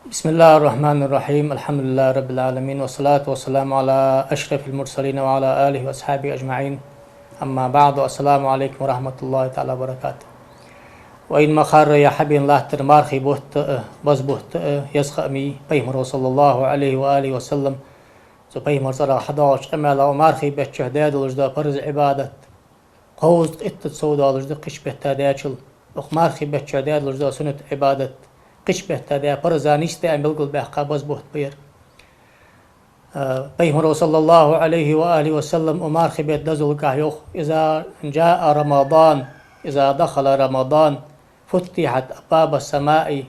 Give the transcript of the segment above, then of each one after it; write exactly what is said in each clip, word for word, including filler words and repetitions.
بسم الله الرحمن الرحيم. الحمد لله رب العالمين، والصلاة والسلام على أشرف المرسلين وعلى آله وأصحابه أجمعين. أما بعد، السلام عليكم ورحمة الله تعالى وبركاته. Вайна ма харра, я хьабена латтар мархий бутт а, бозбутт а, еза ха а ма йий, Пайхамаро, صلى الله عليه وآله وسلم, цу Пайхамара цӀерагӀа хьадоагӀача къамаьла, укх мархий бетта чухь даь долаш да парз Ӏибадат кховзткъа иттаза сов долаш да кхыча бетта даьчул. Укх мархий бетта чухь даь долаш да суннат Ӏибадат кхыча бетта даь парза нийсса да аьнна белгалбаьккха бозбутт ба ер. Э, Пайхамаро, صلى الله عليه وآله وسلم, укх мархий бетта дозалгахь йоах: إذا جاء رمضان، إذا دخل رمضان، فتحت أبواب السماء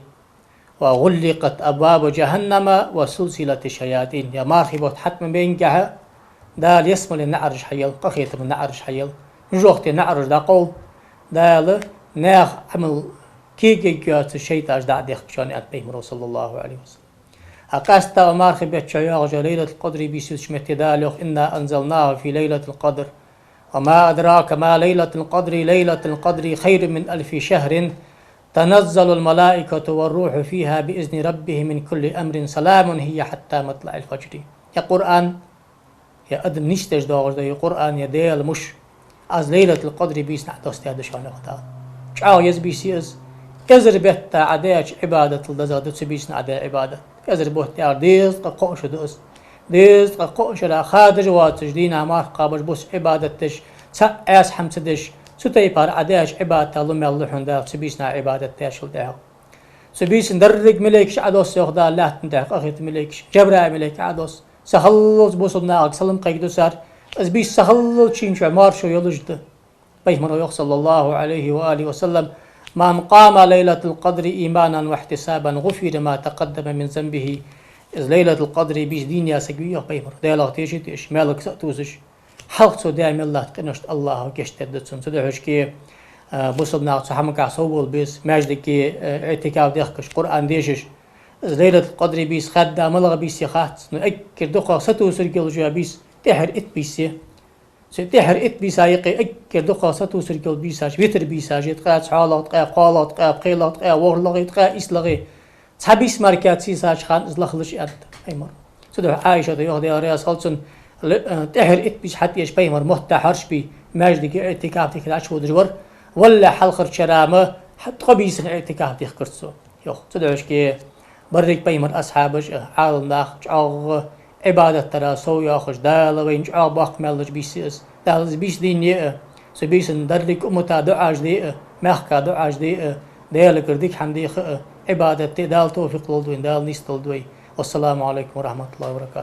وغلقت أبواب جهنم وسلسلت الشياطين. Я мархий бутт хьатӀабаьнначул тӀехьагӀа Дала ялсмален наӀараш хьаел, къахетама наӀараш хьаел, жожагӀатен наӀараш дӀакъовл, Дала наьха Ӏамал кегийга йоацаш шайтӀаш дӀа а дехк, аьннад Пайхамаро, صلى الله عليه وسلم. ХӀаьта къаьстта укх мархий бетта чухь йоагӀаш йола Лайлатул-Къадри бийса ювцача метте Дала йоах: إنا أنزلناه في ليلة القدر، وما أدراك ما ليلة القدر، ليلة القدر خير من ألف شهر، تنزل الملائكة والروح فيها بإذن ربهم من كل أمر، سلام هي حتى مطلع الفجر. Я Къуръан, я адам нийсдеш доагӀаш да из Къуръан, я Даьла муш, из Лайлатул-Къадри бийсан Ӏодоссадаьд шоана, йоах Дала. ЧӀоагӀа еза бийса я из. Эзар бетта Ӏа даьча Ӏибадатал дезагӀа да цу бийсан Ӏа даь Ӏибадат. Эзар бутт яхар дезткъа кхо шу да из. Дезткъа кхо шера хадаш воацаш, дийнахьа, марха кхабаш, бус Ӏибадат деш, цхьаккха Ӏеса хӀама ца деш, цу тайпара Ӏа даьча Ӏибадата лу мел лу хьона Дала цу бийсан Ӏа Ӏибадат даьчул тӀехьагӀа. Цу бийсан деррига малейкаш Ӏодосс, йоах Дала, лаьттан тӀа къахетама малейкаш, Жабраил малейк Ӏодосс. Са хиллалца бусалба нахага салам кхайкадо цар. Из бийса са хиллалча шийна чухь маршо йолаш да. Пайхамаро йоах, صلى الله عليه وآله وسلم: من قام ليلة القدر إيمانا واحتسابا غفر له ما تقدم من ذنبه. Из Лайлатул-Къадри бийса дийна яь саг вий, йоах Пайхамаро, Даьлах тешаш а тешаш, маьлага са а тувсаш, хьалха цо даь мел латта къиношта АллахӀа гешт дергда цунна. Цудухьа, а, бусалба нах цу хӀамагахь совбовла беза, маьждиге, а, иӀтикаф дехкаш, Къуръан дешаш. Из Лайлатул-Къадри бийса хаьдда малагӀа бийса я хац, но эггара дукхагӀа сатувсаргйолаш йола бийса тӀехьара итт бийса я. Цу тӀехьара итт бийсан юкъе эггара дукхагӀа сатувсаргйола бийсаш витр бийсаш я: ткъаь цхьоалагӀа, ткъаь кхоалагӀа, ткъаь пхелагӀа, ткъаь ворхӀлагӀа, ткъаь ийслагӀа. Цхьа бийса мара кхы ца йисача хана из лахалаш, аьннад Пайхамаро. Цудухьа Ӏайшата йоах, Даьла раьза хилва цунна, л-, э, тӀехьара итт бийса хьатӀаеш Пайхамар мотт хьарчабий, маьждиге иӀтикаф дехкаш Ӏочуводаш вар, валлахӀи, хьалхарча шера ма хьа-, ткъо бийсан иӀтикаф дехкар цо, йоах. Цудухьа берригаш Пайхамара асхьабаш а, Ӏаламнах а чӀоагӀа Ӏибадат дара сов йоахаш, Дала вайна чӀоагӀа боккха маьл луш бийса я из. Дала из бийса дийна я а, цу бийсан деррига уммата дуӀаш де а, мехка дуӀаш де а, Даьлагара дика хӀама деха а, Ӏибадат де а Дала товфикъ лолда вайна, Дала нийсдолда вай. والسلام عليكم ورحمة الله وبركاته.